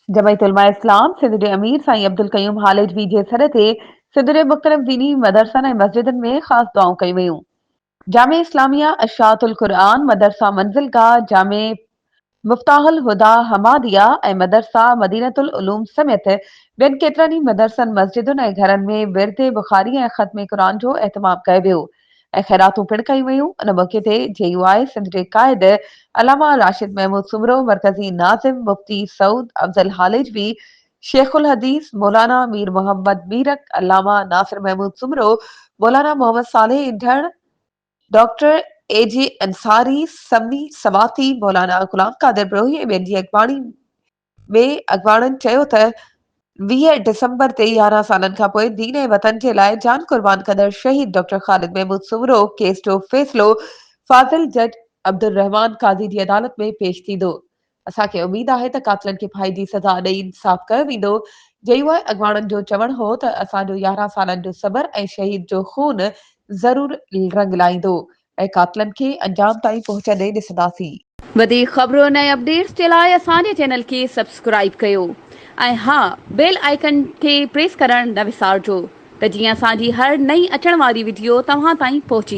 جمعيت علماء اسلام سنڌ جي امير سائين عبدالقيوم هاليجوي جي سڏ تي سنڌ جي مختلف ديني مدرسن ۽ مسجدن ۾ خاص دعائون ڪيون ويون. جامع اسلاميه اشاعت القرآن، مدرسه منزل گاهه، جامع مفتاح الهديٰ حماديه ۽ مدرسه مدينة العلوم سميت ٻين ڪيترن ئي مدرسن، مسجدن ۽ گهرن ۾ ورد بخاري ۽ ختم قرآن جو اهتمام ڪيو ويو. ۽ خيراتون پڻ ڪيون ويون، ان موقعي تي جي يو آء سنڌ جي قائد علامه راشد محمود سومرو، مرڪزي ناظم مفتي سعود افضل هاليجوي، شيخ الحديث مولانا مير محمد ميرڪ، علامه ناصر محمود سومرو، مولانا محمد صالح انڍڙ، ڊاڪٽر اي جي انصاري، سمي سواتي، مولانا غلام قادر بروهي ۽ ٻين جي اڳواڻي ۾ اڳواڻن چيو ته 20 ڊسمبر تي 11 سالن کانپوء دين ۽ وطن جي لاء جان قربان ڪندڙ شهيد ڊاڪٽر خالد محمود سومرو ڪيس جو فيصلو فاضل جج عبدالرحمان قاضي جي عدالت ۾ پيش ٿيندو. اسان کي اميد آهي ته قاتلن کي ڦاهي جي سزا ڏئي انصاف ڪيو ويندو. جي يو آء اڳواڻن جو چوڻ هو ته اسان جو 11 سالن جو صبر ۽ شهيد جو خون ضرور رنگ لائيندو ۽ قاتلن کي انجام تائين پهچندي ڏسنداسين. وڌيڪ خبرن ۽ اپڊيٽس جي لاء اسان جي چينل کي سبسڪرائيب ڪيو ۽ ها بيل آئيڪن کي پريس ڪرڻ نه وسارجو ته جيئن اسان جي هر نئين اچڻ واري وڊيو توهان تائين پهچي.